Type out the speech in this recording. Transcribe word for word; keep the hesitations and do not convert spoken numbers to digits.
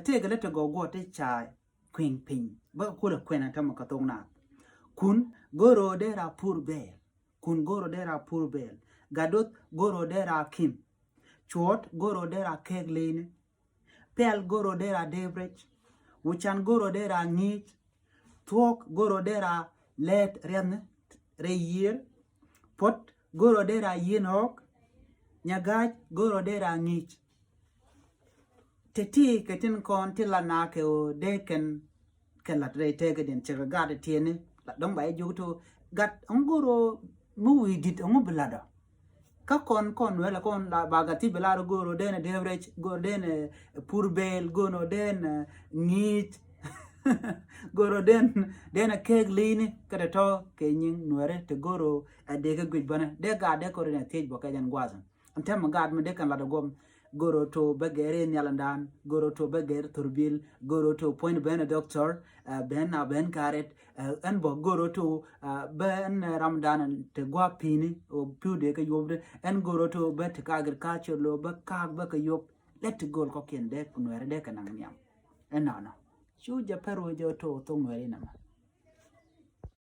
Tëëkɛ lät ti gɔw guɔ ti ca kui̱ŋ piny bä kulɛ kuɛn a tämɛ kä thok naath. Kun goro dee ra pur bɛɛl. Kun goro dee ra pur bɛɛl. Gadoth goro dee ra kim. Cuɔt goro dee ra kek leni. Pɛl goro dee ra debrec. Wucan goro dee ra ŋi̱i̱c. Thuɔk goro dee ra lɛɛt riath ni rɛy yiër. Puɔt goro dee ra yiën ɣɔk. Nyagac goro dee ra ŋi̱i̱c. Te ti kɛ tin kɔn ti la na kɛ o dee kɛn kɛ lat rɛy tɛkɛ din cɛ kɛ gat tiɛni la dɔŋ ba i̱ juk to gat ŋu goro mi wi̱i̱ dit ŋu bi lat ɔ. Kä kɔn kɔn nuɛlɛ kɔn la ba gat ti bi lar goro den ɛ debrec goro den ɛ pur bel goro den ɛ ŋi̱i̱c. Goro den den ɛ kek li̱i̱ni kä te tɔ kɛ nyiŋ nuɛri te goro ɛ dee kɛ guic bänɛ dee gat dee kɔri nɛ thiec bɔ kɛ jɛn guathä. Ɛn tɛmɛ gat mi dee kɛn lat ɛ guɔm. Goro to bä gɛr in nhial ɛn dan goro to bä gɛr thurbil goro to puɔ̱ny ben ɛ doctor. Ɛ ben a ben karet ɛ ɛn bɔ goro to ɛ ben ɛ ram dan te gua pini o piu de kɛ yobde ɛn goro to bä te ka agriculture lo bä kak bä kɛ yob. Lɛ ti gol kɔkiɛn dee nuɛri dee kɛ naŋ nhiam. Ɛn nɔnɔ cu jɛ pɛr wee jɛ to thok nuɛri namɛ.